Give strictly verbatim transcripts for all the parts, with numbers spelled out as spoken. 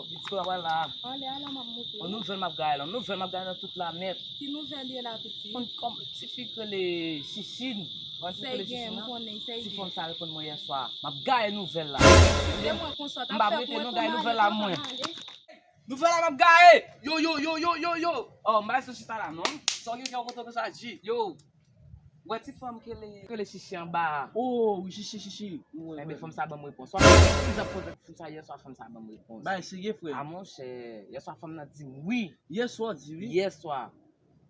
Pitit, kote w pral la? Anlè a la, m ap monte. Yon nouvèl m ap gaye la, yon nouvèl m ap gaye nan tout la nèt. Ki nouvèl ye la, pitit? Konn kòm ti fi k rele Chichine. Wè ti fi k rele Chichine nan? Ti fanm sa reponn mwen yè swa. M ap gaye nouvèl la. M pa prete non, gaye nouvèl la mwen. Nouvèl la m ap gaye. Yo, yo, yo, yo, yo, yo. Oh, m pa sou chita la non. Sa w gen kè w kontan konsa, G? Yo. Wè ti fanm ke le, ke le Chichi anba a. Oh, wi, Chichi, Chichi. Enben, fanm sa ban m repons. W ap wè si m ap poze fanm sa yè swa, fanm sa ban m repons. Bay serye, frè. A monchè, yè swa fanm nan di m wi. Yè swa w di wi? Yè swa.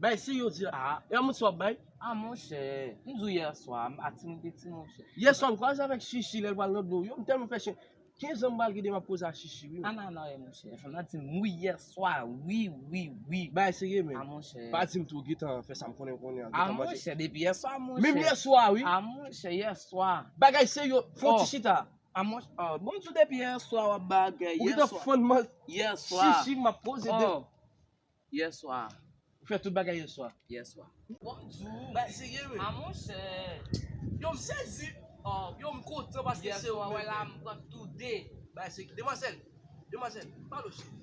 Bay serye w di a. E a moun sa w ap bay? A monchè, m di w yè swa, m a ti moun piti monchè. Yè swa m kwaze avèk Chichi lè l pral nan dlo. Yo, m tèlman fè chen. Kenz an m pral kite m ap koze a Chichi wi. An an an, monchè. Fanm nan di m wi yè swa. Wi, wi, wi. Bagay serye, men. A monchè. Pa di m tou, gentan fè sa m konnen, konnen an, a monchè, depi yè swa, monchè. Menm yè swa, wi. A monchè, yè swa. Bagay serye, fon ti chita. A monchè, oh, bon, m di w depi yè swa w ap bagay, yè swa. Ou gentan fann man. Yè swa. Chichi, m ap poze de. Yè swa. Ou fè tout bagay yè swa. Yè swa. Bon, m di w. Bay serye, wi. A monchè. Yo, m sezi. Oh, yo, m kontan paske se ou menm. Yè swa, wè la, m pran tou de. Bay serye. Demwazèl. Demwazèl. Pale w, cheri.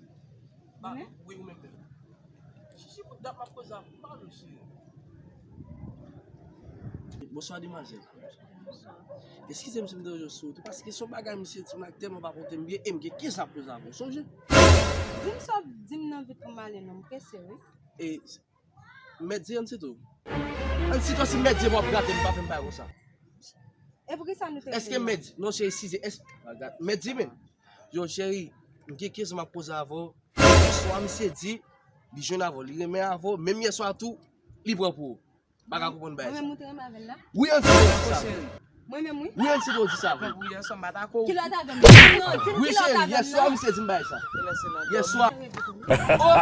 Wi, ou menm menm. Chichi, pou dat m ap koze a, pale w, cheri. Bonswa, demwazèl. Eskize m si m deranje w sou wout ou, paske se yon bagay misye di m la k tèlman pa pote m byen, e m gen kenz ap koze avè w, sonje? Di m sa w ap di m nan vit pou m ale non, m prese wi. E, mèt di Ansito. Ansito, si mèt di w ap grate m, pa fè m bagay konsa. E poukisa nou te... Èske mèt di, non cheri, eskize, èske, mèt di men. Yo, cheri, m gen kenz m ap koze avè w. Yèswa, misye di, li jwenn avè w, li renmen avè w, menm yèswa tou, li pran pou ou. M pa ka konprann bagay sa. Mwen menm ou te renmen avè l la? Wi, Ansito di sa. Mwen menm wi. Wi, Ansito di sa, wi. Wi, Ansito, m pa dakò. Kilè w t avè m? Non, di m kilè w t avè m non. Wi, cheri, yèswa, misye di m bagay sa. Yèswa. Oh!